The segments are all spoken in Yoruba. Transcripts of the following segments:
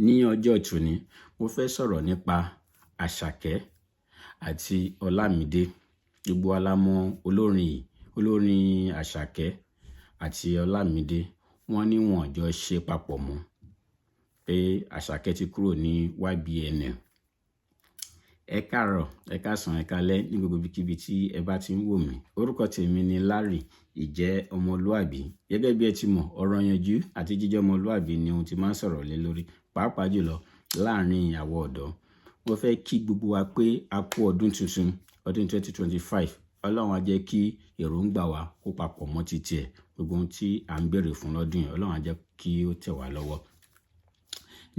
Ní ọjọ́ tòní, mo fẹ́ sọ̀rọ̀ nípa Àṣàkẹ́ àti Ọlámídé. Gbogbo wa la mọ olórin yìí, olórin Àṣàkẹ́ àti Ọlámídé. Wọ́n ní wọ́n jọ ṣe papọ̀ mọ́, pé Àṣàkẹ́ ti kúrò ní YBNL. Ẹ káàárọ̀, ẹ káàsán, ẹ káalẹ́ ní gbogbo ibikíbi tí ẹ bá ti ń wò mí. Orúkọ tèmi ni Larry Ìjẹ́ Ọmọlúàbí. Gẹ́gẹ́ bí ẹ ti mọ̀, ọ̀rọ̀ ìyànjú àti jíjẹ́ ọmọlúàbí ni ohun tí máa ń sọ̀rọ̀ lé lórí, pàápàá jùlọ láàárín àwọn ọ̀dọ́. Mo fẹ́ kí gbogbo wa pé a kú ọdún tuntun, ọdún 2025. Ọlọ́run á jẹ́ kí èròǹgbà wa kó papọ̀ mọ́ titi ẹ̀. Gbogbo ohun tí à ń béèrè fún lọ́dún yìí, Ọlọ́run á jẹ́ kí ó tẹ̀ wá lọ́wọ́.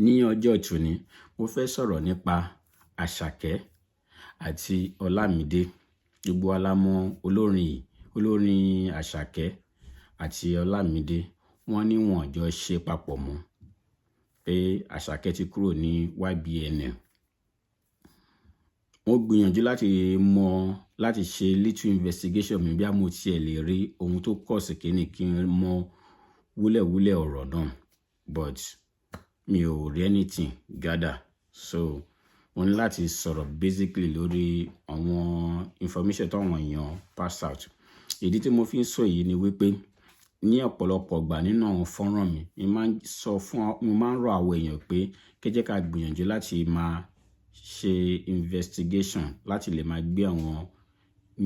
Ní ọjọ́ tòní, mo fẹ́ sọ̀rọ̀ nípa Àṣàkẹ́ àti Ọlámídé. Gbogbo wa la mọ olórin yìí, olórin Àṣàkẹ́ àti Ọlámídé. Wọ́n ní wọ́n jọ ṣe papọ̀ mọ́, pé Àṣàkẹ́ ti kúrò ní YBNL. Mo gbìyànjú láti mọ̀, láti ṣe little investigation mi bí a mo ti ẹ̀ lè rí ohun tó cause kíni kí n mọ wúlẹ̀wúlẹ̀ ọ̀rọ̀ náà, but mi ò rí anything gather. So mo ní láti sọ̀rọ̀ basically lórí àwọn information tí àwọn èèyàn pass out. Ìdí tí mo fi ń sọ èyí ni wípé ní ọ̀pọ̀lọpọ̀ ìgbà nínú àwọn fọ́nrán mi, mi máa ń sọ fún, mo máa ń rọ àwọn èèyàn pé kí ẹ jẹ́ ká gbìyànjú láti máa ṣe investigation láti lè máa gbé àwọn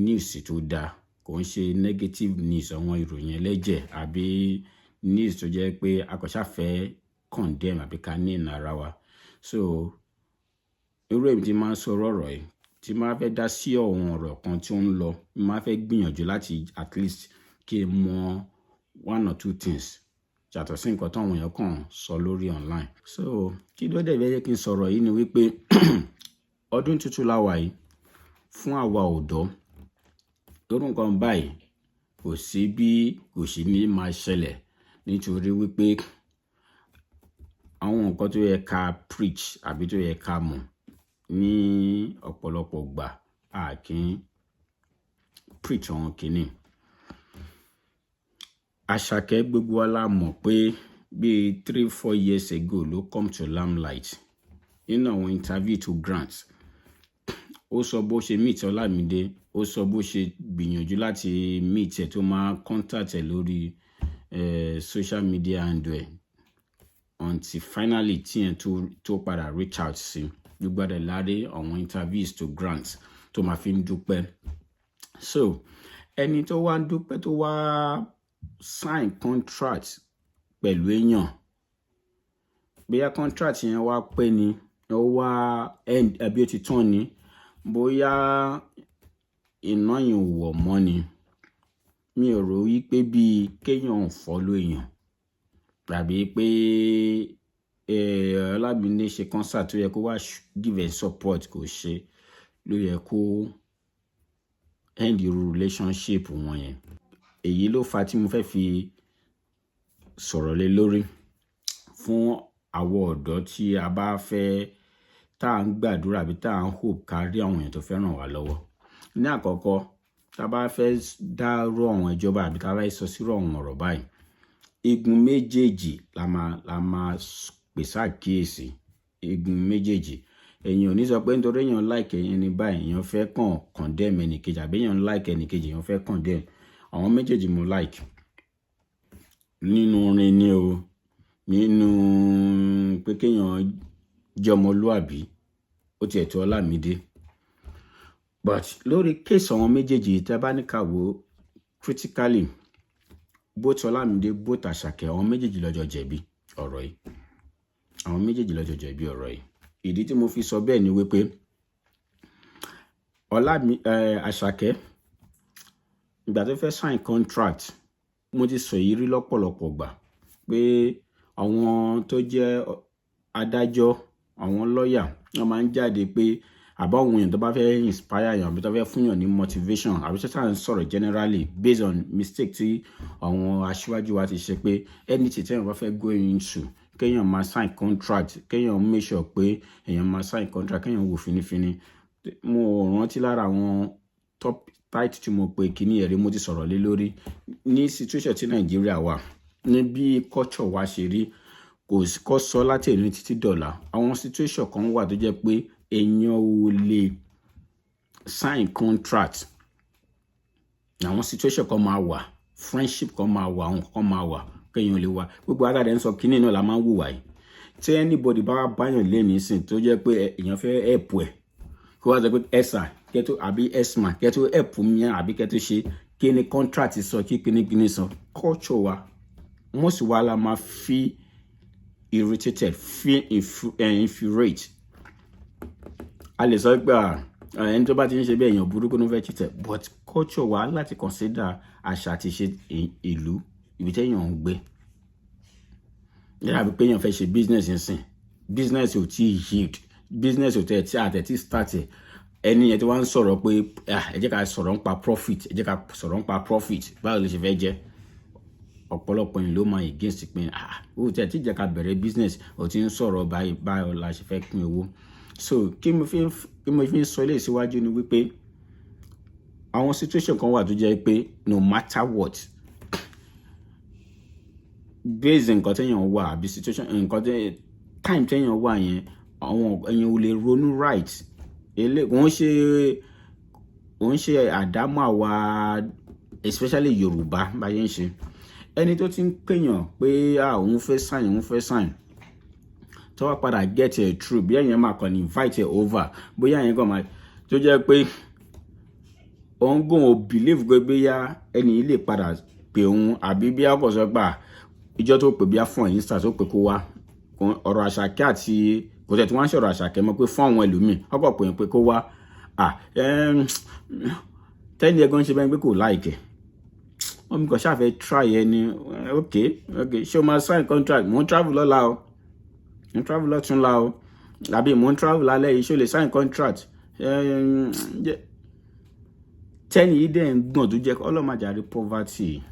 news tó dáa. Kò ń ṣe negative news, àwọn ìròyìn ẹlẹ́jẹ̀ àbí news tó jẹ́ pé a kò ṣà fẹ́ condemn àbí ká ní ìnara wa. So irú èmi tí máa ń sọ ọ̀rọ̀ yìí, tí máa fẹ́ dá sí àwọn ọ̀rọ̀ kan tí ó ń lọ, mo máa fẹ́ gbìyànjú láti at least kí n mọ one or two things yàtọ̀ sí nǹkan tí àwọn èèyàn kàn sọ lórí online. So kí ló dé fẹ́ jẹ́ kí n sọ̀rọ̀ yìí ni wípé ọdún tuntun la wà yìí fún àwa ọ̀dọ́. Irú nǹkan báyìí kò sí bí kò sí ní máa ṣẹlẹ̀, nítorí wípé àwọn nǹkan tó yẹ ká preach àbí tó yẹ ká mọ̀ ní ọ̀pọ̀lọpọ̀ ìgbà, a kì í preach àwọn kìíní. Àṣàkẹ́, gbogbo wa la mọ̀ pé bí 3, 4 years ago ló come to limelight. Nínú àwọn interview tó grant, ó sọ bó ṣe meet Ọlámídé, ó sọ bó ṣe gbìyànjú láti meet ẹ̀, tó máa contact ẹ̀ lórí social media handle ẹ̀, until finally tí ẹ̀ tó padà reach out sí. Gbogbo ẹ̀ lárí àwọn interviews tó grant tó máa fi ń dúpẹ́. So ẹni tó wá ń dúpẹ́, tó wá sign contract pẹ̀lú èèyàn, bóyá contract yẹn wá pé ni ó wá end àbí ó ti tán ni, bóyá iná yẹn ò wọ̀ mọ́ ni, mi ò rò wípé bí kéèyàn follow èèyàn tàbí pé Ọlámídé ṣe concert tó yẹ kó wá give ẹ support, kò ṣe, ló yẹ kó end irú relationship wọn yẹn. Èyí ló fa tí mo fẹ́ fi sọ̀rọ̀ lé lórí fún àwọn ọ̀dọ́ tí a bá fẹ́, tá à ń gbàdúrà àbí tá à ń hope ká rí àwọn èèyàn tó fẹ́ ràn wá lọ́wọ́. Ní àkọ́kọ́, tá a bá fẹ́ dá rú àwọn ìjọba àbí tá a bá sọ sírò àwọn ọ̀rọ̀ báyìí, igun méjèèjì la máa pè ṣàkíyèsí. Igun méjèèjì, èèyàn ò ní sọ pé nítorí èèyàn like ẹni báyìí, èèyàn fẹ́ kàn condemn ẹnì kejì, àbí èèyàn like ẹnì kejì, èèyàn fẹ́ condemn àwọn méjèèjì. Mo like nínú orin ni o, nínú pé kéèyàn jẹ́ ọmọlúàbí, ó tiẹ̀ tó Ọlámídé. But lórí case àwọn méjèèjì, tẹ́ bá ní ká wò critically, both Ọlámídé, both Àṣàkẹ́, àwọn méjèèjì ló jọ jẹ̀bi ọ̀rọ̀ yìí. Àwọn méjèèjì ló jọ jẹ̀bi ọ̀rọ̀ yìí. Ìdí tí mo fi sọ bẹ́ẹ̀ ni wípé Àṣàkẹ́, ìgbà tó fẹ́ sign contract, mo ti sọ èyí rí lọ́pọ̀lọpọ̀ gbà pé àwọn tó jẹ́ adájọ́, àwọn lọ́ọ̀yà, wọ́n máa ń jáde pé àbá àwọn èèyàn tó bá fẹ́ inspire èèyàn àbí tó fẹ́ fún èèyàn ní motivation àbí tó ṣáà ń sọ̀rọ̀ generally based on mistake tí àwọn aṣíwájú wa ti ṣe, pé anything tí èèyàn bá fẹ́ go into, kéèyàn máa sign contract, kéèyàn make sure pé èèyàn máa sign contract, kéèyàn wò finifini. Mo rántí lára àwọn top title tí mo pe kíní ẹ̀rí mo ti sọ̀rọ̀ lé lórí ní situation tí Nàìjíríà wà, ní bí culture wa ṣe rí. Kò sí kọ́ sọ láti èní títí dọ̀la. Àwọn situation kan wà tó jẹ́ pé èèyàn ò lè sign contract. Àwọn situation kan máa wà, friendship kan máa wà, àwọn kan máa wà kéèyàn lè wà. Gbogbo ara rẹ̀ ń sọ kínní náà la máa ń wùwà yìí. Tí anybody bá wá báyàn lé nísìn tó jẹ́ pé èèyàn fẹ́ help ẹ̀, kó wá sọ pé ẹ̀sà kẹ́tó àbí ẹ̀sìmà kẹ́tó help mi àbí kẹ́tó ṣe kí ni contract sọ, kí kíní kíní sọ. Culture wa, most wa la máa feel irritated, feel infuriate. A lè sọ pé ẹni tó bá ti ń ṣe bẹ́ẹ̀, èèyàn burúkú ló fẹ́ cheat ẹ̀, but culture wa láti consider àṣà àti ìṣe ìlú ibi téèyàn ń gbé. Yàrá bí pé èèyàn fẹ́ ṣe business nsìn, business ò tí yield, business ò tẹ̀ tí àtẹ̀ tí start ẹ̀, ẹni yẹn tí wọ́n ń sọ̀rọ̀ pé ẹ jẹ́ ká sọ̀rọ̀ nípa profit, ẹ jẹ́ ká sọ̀rọ̀ nípa profit, báwo ló ṣe fẹ́ jẹ́? Ọ̀pọ̀lọpọ̀ yìí ló máa against pé ó tẹ̀ tí jẹ́ ká bẹ̀rẹ̀ business, ó ti ń sọ̀rọ̀ báyìí, báyìí la ṣe fẹ́ pín owó. So kí mo fi ń sọ ilé síwájú ni wípé àwọn situation kan wà tó jẹ́ pé no matter what, base nǹkan téèyàn wà àbí situation nǹkan time téèyàn wà yẹn, àwọn èèyàn ò lè ronú right. Ele kò ń ṣe àdámọ́ àwa, especially Yorùbá bá yẹn ń ṣe. Ẹni tó ti ń pèèyàn pé òun fẹ́ sign, òun fẹ́ sign, tó wá padà get it through, bí ẹ̀yẹn máa kàn ní invite ẹ̀ over, bóyá ẹ̀yẹn kàn máa tó jẹ́ pé òun gùn ò believe pé bóyá ẹni yìí lè padà pè òun, àbí bí a kò sọ pé ìjọ tó pè bí a fún ẹ̀yìn stars tó pè kó wá ọ̀rọ̀ Àṣàkẹ́ àti kò tẹ̀ tí wọ́n ń sọ̀rọ̀ Àṣàkẹ́ mọ́ pé fún àwọn ẹlòmíì ọkọ̀ pè é pé kó wá, tẹ́ni ẹ̀gbọ́n ṣe bẹ́ẹ̀ pé kò like ẹ̀, wọ́n mi kàn ṣáà try ẹ ni. Ok, ṣé o máa sign contract? Mò ń travel lọ́la o, mò ń travel lọ́túnla o, àbí mò ń travel lálẹ́ yìí, ṣé o lè sign contract? Tẹ́ni yìí dẹ̀ ń gbọ̀n tó jẹ́ ọlọ́màjàre poverty.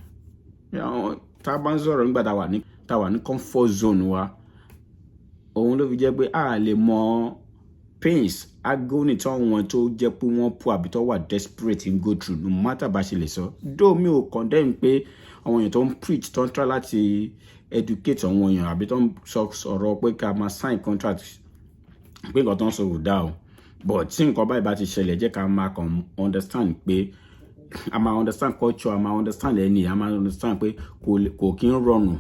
Tá a bá ń sọ̀rọ̀ nígbà tá a wà ní comfort zone wa, òun ló fi jẹ́ pé a lè mọ pains, agony tí àwọn tó jẹ́ pé wọ́n poor àbí tó wà desperate ń go through, no matter bá ṣe lè sọ. Though mi ò condemn pé àwọn èèyàn tó ń preach, tó ń try láti educate àwọn èèyàn, àbí tó ń sọ̀rọ̀ pé ká máa sign contract, pé nǹkan tó ń sọ ò dáa o, but tí nǹkan báyìí bá ti ṣẹlẹ̀, jẹ́ ká máa kàn understand pé a máa understand culture, a máa understand ẹni, a máa understand pé kò kí ń rọrùn,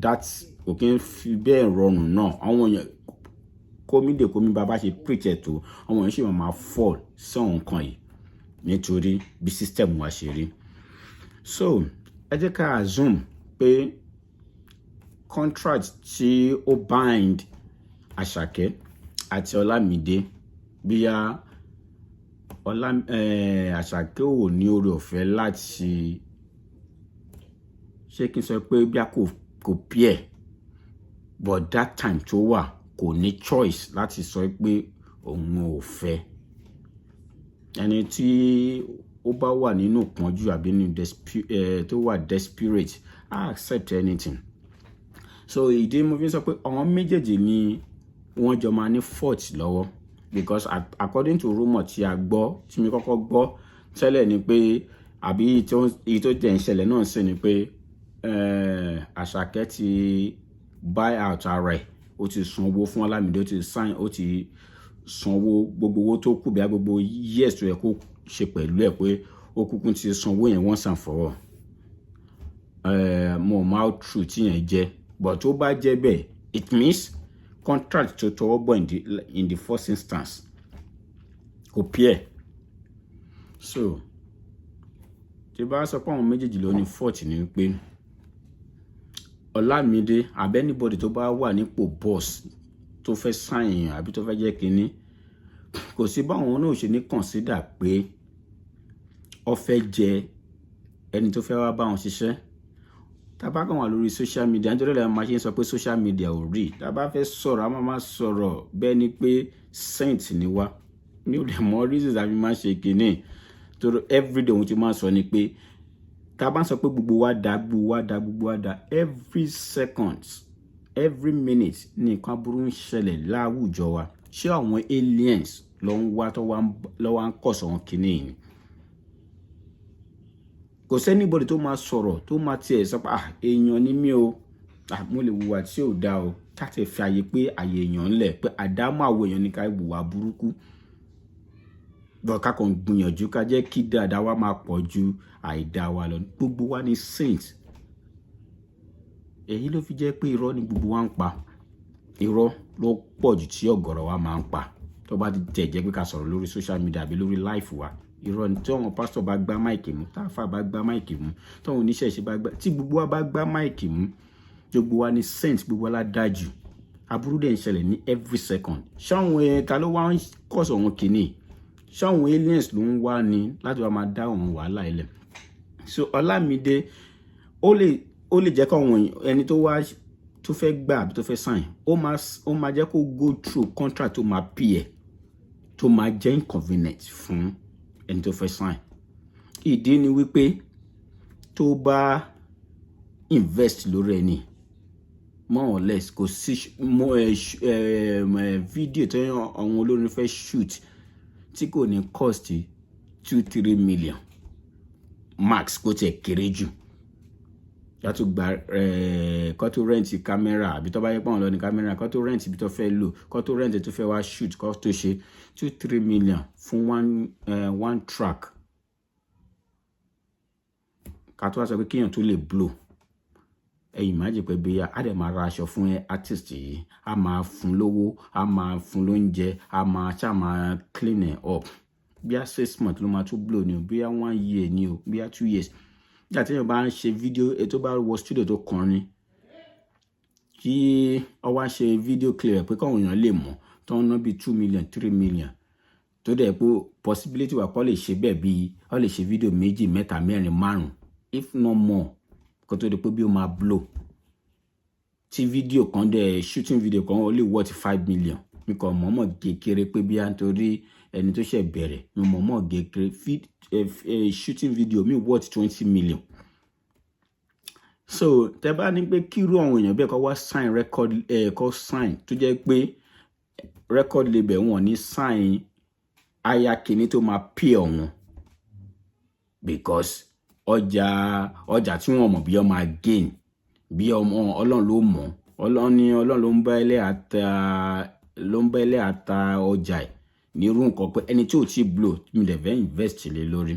that kò kí ń fi bẹ́ẹ̀ rọrùn náà. Àwọn èèyàn kómìdè kómi bá bá ṣe preach ẹ̀ tó, àwọn èèyàn sì máa fall sí àwọn nǹkan yìí nítorí bí system wa ṣe rí. So ẹ jẹ́ ká assume pé contract tí ó bind Àṣàkẹ́ àti Ọlámídé, bíyá ọlá Àṣàkẹ́ ò ní oore ọ̀fẹ́ láti ṣé kí n sọ pé bí a kò pẹ́, but that time tó wà, kò ní choice láti sọ pé òun ò fẹ́. Ẹni tí ó bá wà nínú ìpọ́njú àbí nínú tó wà desperate á accept anything. So ìdí mo fi ń sọ pé àwọn méjèèjì ni wọ́n jọ máa ní fault lọ́wọ́, because according to rumour tí a gbọ́, tí mi kọ́kọ́ gbọ́ tẹ́lẹ̀ ni pé, àbí èyí tó tẹ̀ ń ṣẹlẹ̀ náà sì ni pé Àṣàkẹ́ ti buy out ara ẹ̀, ó ti san owó fún Ọlámídé, ó ti sign, ó ti sanwó gbogbo owó tó kù, bí i gbogbo years tó yẹ kó ṣe pẹ̀lú ẹ̀, pé ó kúkú ti sanwó yẹn once and for all. Mo mọ how true tí yẹn jẹ́, but tó bá jẹ́ bẹ́ẹ̀, it means contract tó tọwọ́ bọ̀ in the first instance kò pure. So tí bá sọ pé àwọn méjèèjì ló ní fault ni wípé Ọlámídé àbí anybody tó bá wà nípò boss tó fẹ́ sign èèyàn àbí tó fẹ́ jẹ́ kínní, kò sí báwọn náà ṣe ní consider pé ó fẹ́ jẹ ẹni tó fẹ́ wá bá wọn ṣiṣẹ́. Tá bá kàn wà lórí social media, nítorí ẹ̀ máa ṣe ń sọ pé social media ò rí. Tá bá fẹ́ sọ̀rọ̀, a máa máa sọ̀rọ̀ bẹ́ẹ̀ ni pé saint ni wá. Mi ò lè mọ reasons àbí máa ṣe kínní, torí everyday ohun tí máa sọ ni pé tá bá ń sọ pé gbogbo wa dá, gbogbo wa dá, gbogbo wa dá, every second, every minute ní nǹkan aburú ń ṣẹlẹ̀ láwùjọ wa. Ṣé àwọn aliens ló ń wá tó wá ń kọ̀sọ̀ wọn kínní yìí? Kò sí anybody tó máa sọ̀rọ̀ tó máa tiẹ̀ sọ pé, "Ah, èèyàn ni mí o." Ah, mo lè wùwà tí ò dáa o. Ká tẹ̀ fi àyè pé àyè èèyàn ńlẹ̀ pé àdámọ́ àwọn èèyàn ní ká wùwà burúkú bọ́, ká kàn gbìyànjú ká jẹ́ kí dáadáa wa máa pọ̀ ju àìdáa wa lọ. Gbogbo wa ní saint. Èyí ló fi jẹ́ pé irọ́ ni gbogbo wa ń pa. Irọ́ ló pọ̀ jù tí ọ̀gọ̀rọ̀ wa máa ń pa. Tó bá ti tẹ̀ jẹ́ pé ká sọ̀rọ̀ lórí social media àbí lórí life wa, irọ́ ni. Tí àwọn pásítọ̀ bá gbá mic mú, táàfà bá gbá mic mú, táwọn oníṣẹ̀ṣe bá gbá, tí gbogbo wa bá gbá mic mú, gbogbo wa ní saint, gbogbo wa la dájú. Aburú dẹ̀ ń ṣẹlẹ̀ ní every second. Ṣáwọn ẹ̀ ta ló wá ń kọ̀sọ̀ wọn kìíní? Ṣáwọn aliens ló ń wá ní láti wá máa dá òun wàhálà ilẹ̀? So Ọlámídé, ó lè jẹ́ kó àwọn ẹni tó wá, tó fẹ́ gbà àbí tó fẹ́ sign, ó máa jẹ́ kó go through contract tó máa pay ẹ̀, tó máa jẹ́ inconvenient fún ẹni tó fẹ́ sign. Ìdí ni wípé tó bá invest lórí ẹni, more or less, kò sí fídíò tó àwọn olórin fẹ́ shoot tí kò ní cost 2-3 million max, kó tiẹ̀ kéré jù. Kó tó gba, kó tó rent camera, àbí tó bá yẹ pé àwọn lọ ní camera, kó tó rent ibi tó fẹ́ lò, kó tó rent tó fẹ́ wá shoot, kó tó ṣe 2-3 million fún one track. Ká tó wá sọ pé kéèyàn tó lè blow. Ẹ̀yin imagine pé bí a dẹ̀ máa ra aṣọ fún artist yìí, a máa fún lówó, a máa fún lóúnjẹ, a máa ṣáà máa clean it up. Bí a 6 months ló máa tún blow ni o, bí a one year ni o, bí a 2 years. Nígbà tí èèyàn bá ń ṣe fídíò, tó bá wọ studio tó kọrin, kí ọ wá ṣe fídíò clip pé káwọn èèyàn lè mọ̀, tó ń ná bíi 2 million, 3 million, tó dẹ̀ pé possibility wà kó lè ṣe bẹ́ẹ̀, bí ọ lè ṣe fídíò méjì, mẹ́ta, mẹ́rin, márùn, if not more, kó tó di pé bí ó máa blow. Tí fídíò kan dẹ̀, shooting video kan, ó lè worth 5 million. Mi kàn mọ̀ọ́mọ̀ kékeré pé bí a ń torí ẹni tó ṣẹ̀ bẹ̀rẹ̀, mi mọ̀ọ́mọ̀ kékeré. Shooting video mi worth 20 million. So tẹ bá ní pé kírú àwọn èèyàn bẹ́ẹ̀ kọ́ wá sign record ẹ̀, kọ́ sign, tó jẹ́ pé record label wọn ní sign aya kìíní tó máa pay ọ̀wọ́n, because ọjà tí wọ́n mọ̀ bí wọ́n máa gain, bí ọmọ Ọlọ́run ló mọ̀. Ọlọ́run ní Ọlọ́run ló ń bá ẹlẹ́yà ta, ló ń bá ẹlẹ́yà ta ọjà ẹ̀ ní irú nǹkan pé ẹni tí ò tí blow mi lè fẹ́ invest lé lórí.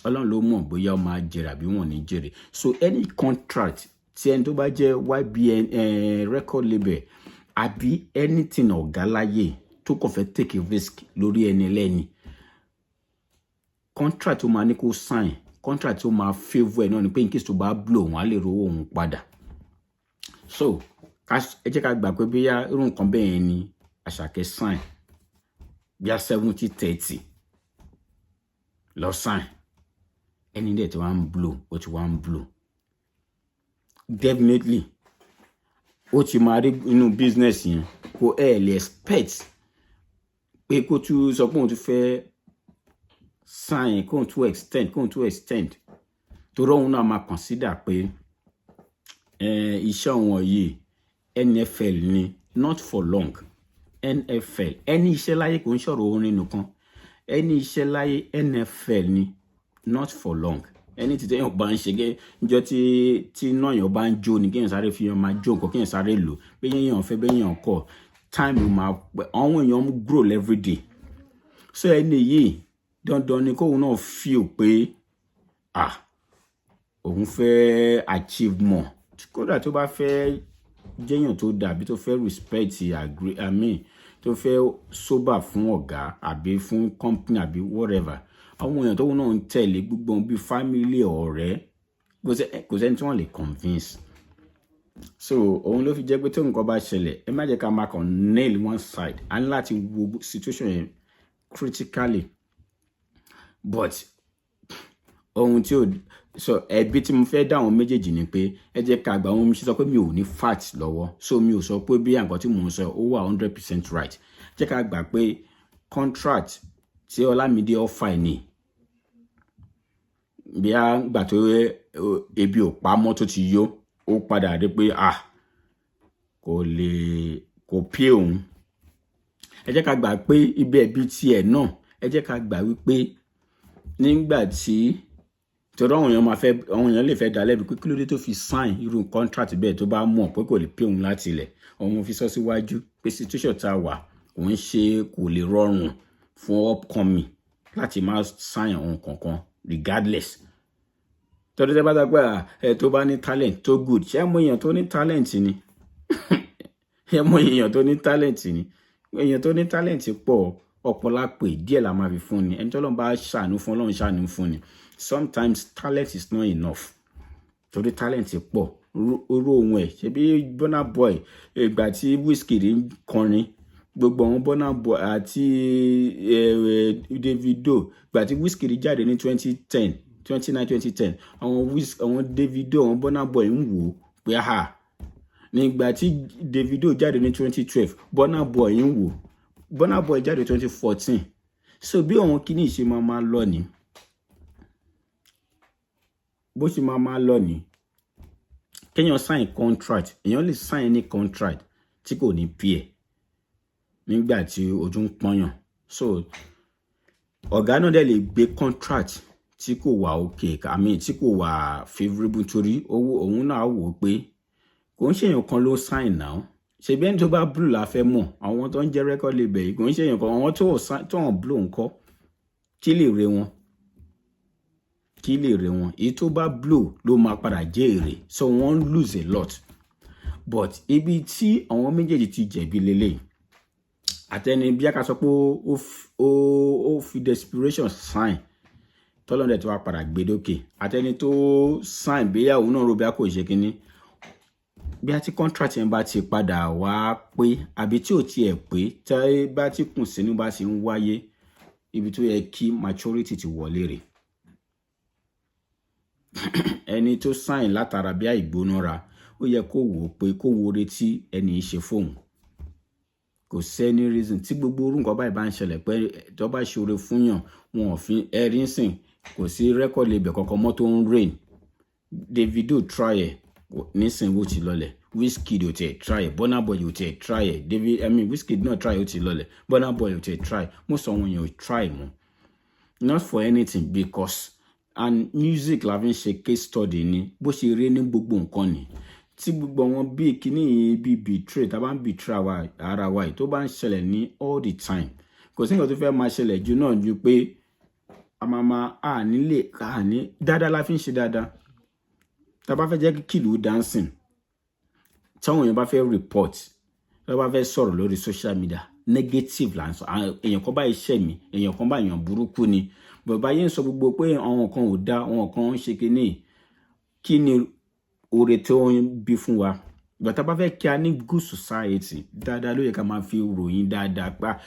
Ọlọ́run ló mọ̀ bóyá ó máa jèrè àbí wọ́n ní jèrè. So any contract tí ẹni tó bá jẹ́ YBN record label àbí anything, ọ̀gá láyè tó kàn fẹ́ take a risk lórí ẹni lẹ́ni, contract tó máa ní kó sign, contract tó máa favour ẹ̀ náà ni pé in case tó bá blow, wọn á lè rówó òun padà. So ẹ jẹ́ ká gbà pé bóyá irú nǹkan bẹ́ẹ̀ ni Àṣàkẹ́ sign, bíi 70-30 lọ sign. Ẹni dẹ̀ tí wọ́n ń blow, ó ti wá ń blow, definitely ó ti máa rí inú business yẹn. Kò ẹ lè expect pé kó tún sọ pé òun tún fẹ́ sign, kóun tún extend, kóun tún extend, torí òun náà máa consider pé iṣẹ́ wọn yìí, NFL ni, not for long. NFL, ẹni iṣẹ́ láyé, kò ń sọ̀rọ̀ orin nìkan, ẹni iṣẹ́ láyé, NFL ni, not for long. Ẹni tí téèyàn bá ń ṣe gẹ́ níjọ́ tí iná èèyàn bá ń jó ni kéèyàn sáré fi hàn máa jó nǹkan, kéèyàn sáré lò pé èèyàn fẹ́ bẹ́ẹ̀, èèyàn kọ̀, time máa pẹ́. Àwọn èèyàn ń grow every day. So ẹni yìí, dandan ni kóun náà feel pé, ah, òun fẹ́ achieve more. Kódà tó bá fẹ́ jẹ́yàn tó dà, àbí tó fẹ́ respect, agree, I mean, tó fẹ́ sober fún ọ̀gá àbí fún company àbí whatever, àwọn èèyàn tóun náà ń tẹ̀lé, gbogbo wọn bíi family, ọ̀rẹ́, kò sẹ́ni tí wọ́n lè convince. So òun ló fi jẹ́ pé tó nǹkan bá ṣẹlẹ̀, ẹ má jẹ́ ká máa kàn nail one side. A ní láti wo situation yẹn critically. But ohun tí ò so ẹbí tí mo fẹ́ dá àwọn méjèèjì ni pé ẹ jẹ́ ká gbà wọn. Ṣe sọ pé mi ò ní fact lọ́wọ́, so mi ò sọ pé bí nǹkan tí mò ń sọ ó wà 100% right. Jẹ́ ká gbà pé contract tí Ọlámídé offer ni, bí a gbà tó ebi ò pa mọ́, tó ti yó, ó padà rí pé, ah, kò lè kò pé òun. Ẹ jẹ́ ká gbà pé ibi ẹ̀bí tiẹ̀ náà, ẹ jẹ́ ká gbà wípé nígbà tí Torí àwọn èèyàn máa fẹ́, àwọn èèyàn lè fẹ́ dá lẹ́bi pé kí ló dé tó fi sign irú contract bẹ́ẹ̀ tó bá mọ̀ pé kò lè pay òun láti ilẹ̀. Òun fi sọ síwájú pé situation tá a wà kò ń ṣe, kò lè rọrùn fún upcoming láti máa sign ohun kankan regardless. Torí tẹ́ bá sọ pé ẹ tó bá ní talent tó good, ṣé ẹ mọ èèyàn tó ní talent ni? Ẹ mọ èèyàn tó ní talent ni? Èèyàn tó ní talent pọ̀, ọ̀pọ̀ díẹ̀ la máa fi fún ni. Ẹni tí Ọlọ́run bá ṣàánú fún, Ọlọ́run ṣàánú fún ni. Sometimes talent is not enough, torí talent pọ̀. Orú ohun ẹ̀ ṣebí Burna Boy, ìgbà tí Wizkid ń kọrin, gbogbo àwọn Burna Boy àti Davido, ìgbà tí Wizkid jáde ní 2010, 29, 2010, àwọn Davido, àwọn Burna Boy ń wò ó pé ha. Nígbà tí Davido jáde ní 2012, Burna Boy ń wò. Burna Boy jáde 2014. So bí àwọn kíní ṣe máa máa lọ ní, bó ṣe máa máa lọ ní, kéèyàn sign contract, èèyàn lè sign any contract tí kò ní pay ẹ̀ nígbà tí ojú ń pọ́nyàn. So ọ̀gá náà dẹ̀ lè gbé contract tí kò wà okay, I mean, tí kò wà favourable, torí owó. Òun náà wò ó pé kò ń ṣèyàn kan ló sign now. Ṣebí ẹni tó bá blow la fẹ́ mọ̀. Àwọn tó ń jẹ́ record label yìí, kò ń ṣèyàn kan. Àwọn tó hàn blow ńkọ́? Kí lè re wọn? Kí lè rè wọn? Èyí tó bá blow ló máa padà jẹ́ èrè. So wọ́n lose a lot. But ibi tí àwọn méjèèjì ti jẹ̀bi lélẹ̀, àtẹni bí a ká sọ pé ó fi desperation sign, tọ́lọ́dẹ̀ tó wá padà gbé dókè, àtẹni tó sign bí òun náà rò bí a kò ṣe kínní, bí a ti contract yẹn bá ti padà wá pé àbí tí ò tiẹ̀ pé, tí bá ti kùn sínú bá ti ń wáyé, ibi tó yẹ kí maturity ti wọlé rè. Ẹni tó sign látara bí àìgbónára, ó yẹ kó wò ó pé kó wo retí ẹni ṣe fóun. Kò sẹ́ni reason tí gbogbo orú nǹkan báyìí bá ń ṣẹlẹ̀ pé tó bá ṣoore fúnyàn, wọn ò fi ẹ̀rí ń sìn. Kò sí record label kankan mọ́ tó ń reign. Davido try ẹ̀ nísìnyí, ó ti lọlẹ̀. Wizkid ò tiẹ̀ try ẹ̀, Burna Boy ò tiẹ̀ try ẹ̀. David, I mean, Wizkid náà try, ó ti lọlẹ̀. Burna Boy ò tiẹ̀ try. Most àwọn èèyàn ò try mọ́, not for anything, because and music la fi ń ṣe case study ni. Bó ṣe rí ní gbogbo nǹkan ni, tí gbogbo àwọn bíi kíní yìí, bíi betray, tá a bá ń betray ara wa yìí, tó bá ń ṣẹlẹ̀ ní all the time, kò sí nǹkan tó fẹ́ máa ṣẹlẹ̀ jù náà ju pé a máa máa a nílé a ní dáadáa la fi ń ṣe dáadáa. Tá a bá fẹ́ jẹ́ kí kìlú dancing, táwọn èèyàn bá fẹ́ report, tá a bá fẹ́ sọ̀rọ̀ lórí social media, negative là ń sọ. Èèyàn kan bá iṣẹ́ mi, èèyàn kan bá èèyàn burúkú ni. Bàbá yẹn ń sọ gbogbo pé àwọn kan ò dá, àwọn kan ń ṣe kinní. Kí ni oore tó ń bí fún wa? Ìgbà tá a bá fẹ́ kí a ní good society, dáadáa ló yẹ ká máa fi ròyìn, dáadáa pa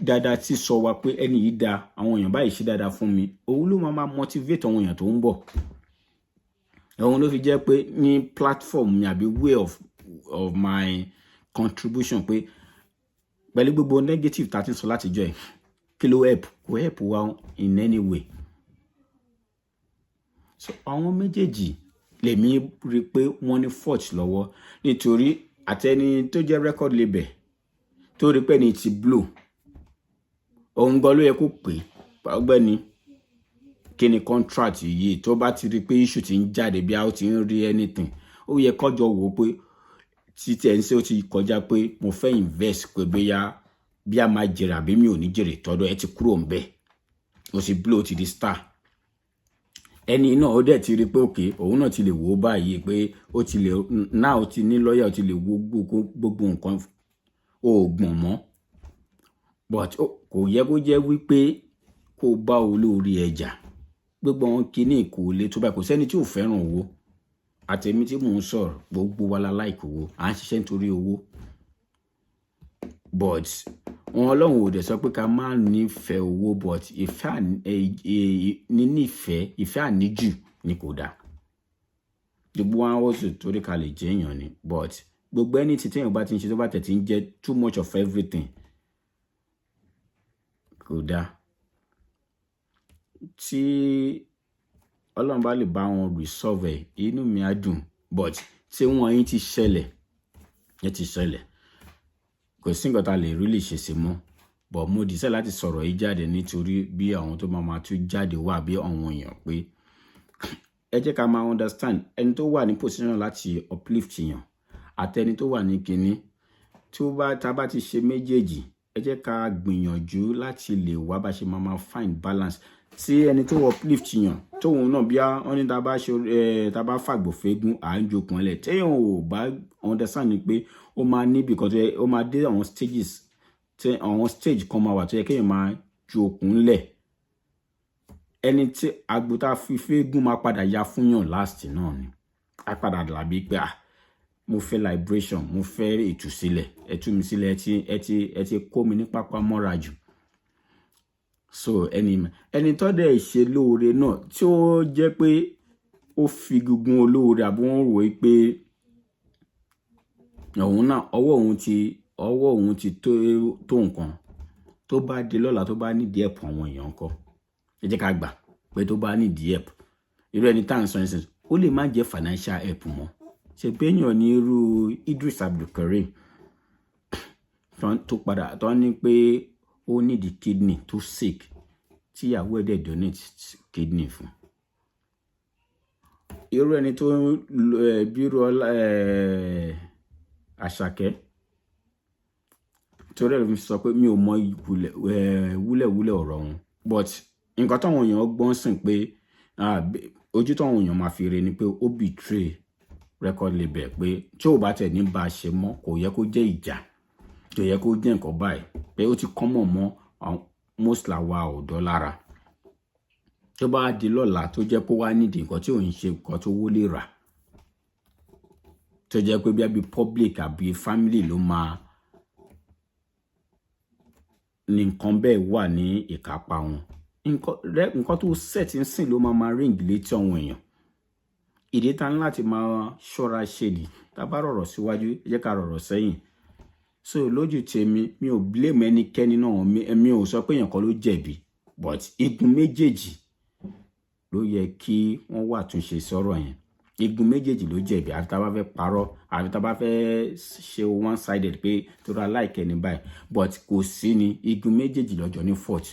dáadáa tí sọ wa pé ẹni yìí da, àwọn èèyàn báyìí ṣe dáadáa fún mi, òun ló máa máa motivate àwọn èèyàn tó ń bọ̀. Òun ló fi jẹ́ pé ní platform mi àbí way of my contribution, pé pẹ̀lú gbogbo negative tá a ti ń sọ látijọ́ ẹ̀, kí ló help? Kò help wa in any way. So àwọn méjèèjì lèmi rí i pé wọ́n ní fault lọ́wọ́, nítorí àtẹni tó jẹ́ record label tó rí pé ní ti blow, òun gan ló yẹ kó pè é, "Ọ̀gbẹ́ni, kí ni contract yìí?" Tó bá ti rí i pé issue ti ń jáde, bí a ó ti ń rí anything, ó yẹ kọjọ wò ó pé títí ẹ̀ ń ṣe ó ti kọjá pé mo fẹ́ invest, pé bóyá bí a máa jèrè àbí mi ò ní jèrè, tọ́dọ̀ ẹ ti kúrò ń bẹ̀. Ó ti blow, ó ti di star. Ẹni náà ó dẹ̀ ti rí pé òkè òun náà ti lè wò ó báyìí pé ó ti lè náà, ó ti ní lọ́ọ̀yà, ó ti lè wo gbogbo nǹkan oògùn mọ́. But kò yẹ kó jẹ́ wípé kó bá olórí ẹja gbogbo àwọn kinní kò le tó báyìí. Kò sẹ́ni tí ò fẹ́ràn owó. Àtẹ̀mí tí mò ń sọ̀rọ̀, gbogbo wa la like owó, à ń ṣiṣẹ́ nítorí owó. But wọn Ọlọ́run ò dẹ̀ sọ pé ká má nífẹ̀ẹ́ owó, but ìfẹ́ nínífẹ̀ẹ́, ìfẹ́ àníjù ni kò dáa. Gbogbo wa wọ́n sì torí ká lè jẹ́ èèyàn ni, but gbogbo ẹni tí téèyàn bá ti ń ṣe, tó bá tẹ̀ ti ń jẹ́ too much of everything, kò dáa. Tí Ọlọ́run bá lè bá wọn resolve ẹ̀, inú mi á dùn. But tí wọ́n yín ti ṣẹlẹ̀, ẹ ti ṣẹlẹ̀, kò sí nǹkan tá a lè really ṣe sí mọ́. But mo decide láti sọ̀rọ̀ yìí jáde nítorí bí àwọn tó máa tún jáde wà, bí àwọn èèyàn pé Ẹ jẹ́ ká máa understand ẹni tó wà ní position láti uplift yàn àtẹni tó wà ní kinní. Tí ó bá tá bá ti ṣe méjèèjì, ẹ jẹ́ ká gbìyànjú láti lè wá bá ṣe máa find balance. Tí ẹni tó uplift yàn, tóun náà bí wọ́n ní tá bá ṣe ẹ tá bá fàgbò fẹ́gùn, à ń jokun ẹlẹ̀. Téèyàn ò bá understand ni pé ó máa níbi kan tó yẹ, ó máa dé àwọn stages, tí àwọn stage kan máa wà tó yẹ kéèyàn máa ju okùn lẹ̀. Ẹni tí àgbò tá a fi fẹ́gùn máa padà ya fún yàn last náà ni á padà làbí pé, ah, mo fẹ́ liberation, mo fẹ́ ìtúsílẹ̀, ẹ tú mi sílẹ̀, ẹ ti kó mi ní pápá mọ́ra jù. So ẹni tó dẹ̀ ṣe lóore náà, tí ó jẹ́ pé ó fi gungun olóore, àbí wọ́n rò ó pé òun náà ọwọ́ òun ti tó nǹkan, tó bá di lọ́la, tó bá nídìí help àwọn èèyàn kọ́, ẹ jẹ́ ká gbà pé tó bá nídìí help, irú ẹni tá à ń sọ ẹ̀sìn, ó lè má jẹ́ financial help mọ́. Ṣe péyàn ní irú Idris Abdulkareem tó padà tó ní pé ó nídìí kidney, tó sick, tíyàwó ẹ̀ dẹ̀ donate kidney fún. Irú ẹni tó bírú Àṣàkẹ́, torí ẹ̀ ló fi sọ pé mi ò mọ wúlẹ̀wúlẹ̀ ọ̀rọ̀ wọn, but nǹkan táwọn èèyàn gbọ́n sìn pé ojú táwọn èèyàn máa fi rí ni pé ó betray record label, pé tí ò bá tẹ̀ ní bá a ṣe mọ́, kò yẹ kó jẹ́ ìjà, kò yẹ kó jẹ́ nǹkan báyìí, pé ó ti kọ́mọ̀ mọ́ most làwa ọ̀dọ́ lára. Tó bá di lọ́la, tó jẹ́ pé wá nídìí nǹkan tí ò ń ṣe nǹkan tó wó lè rà, tó jẹ́ pé bí public àbí family ló máa ní nǹkan bẹ́ẹ̀ wà ní ìkápá wọn, nǹkan tó set ń sìn ló máa ring létí àwọn èèyàn. Ìdí tá ní láti máa ṣọ́ra ṣe ni, tá a bá rọ̀rọ̀ síwájú, ẹ jẹ́ ká rọ̀rọ̀ sẹ́yìn. So lójú tèmi, mi ò blame ẹnikẹ́ni náà. Mi ò sọ pé èèyàn kan ló jẹ̀bi, but igun méjèèjì ló yẹ kí wọ́n wà túnṣe sọ̀rọ̀ yẹn. Igun méjèèjì ló jẹ̀bi, àfi tá a bá fẹ́ parọ́, àfi tá a bá fẹ́ ṣe one sided pé tó ra láìkẹ́ ní báyìí, but kò sí ni, igun méjèèjì lọ́jọ́ ní fault,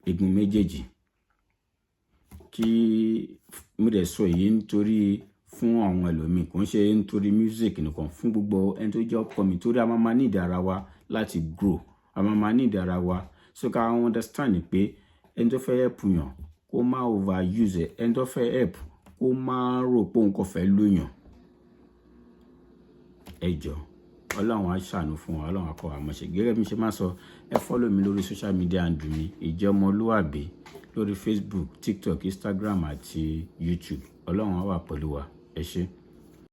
igun méjèèjì. Kí mo dẹ̀ sọ èyí nítorí fún àwọn ẹlòmíì, kò ń ṣe nítorí music nìkan, fún gbogbo ẹni tó jẹ́ upcoming, torí a máa ma need ara wa láti grow, a máa ma need ara wa. So ká understand pé ẹni tó fẹ́ help yàn, kó má overuse ẹ. Ẹni tó fẹ́ help, kó má rò pé òun kò fẹ́ lóyàn. Ẹ jọ, Ọlọ́run á ṣàánú fún wa, Ọlọ́run á kọ́ wa mọ̀ṣẹ́. Gẹ́gẹ́ bí mo ṣe máa sọ, ẹ follow mi lórí social media handle mi, Ìjẹ́ Ọmọlúwàbí, lórí Facebook, TikTok, Instagram àti YouTube. Ọlọ́run á wà pẹ̀lú wa. Ẹ ṣé.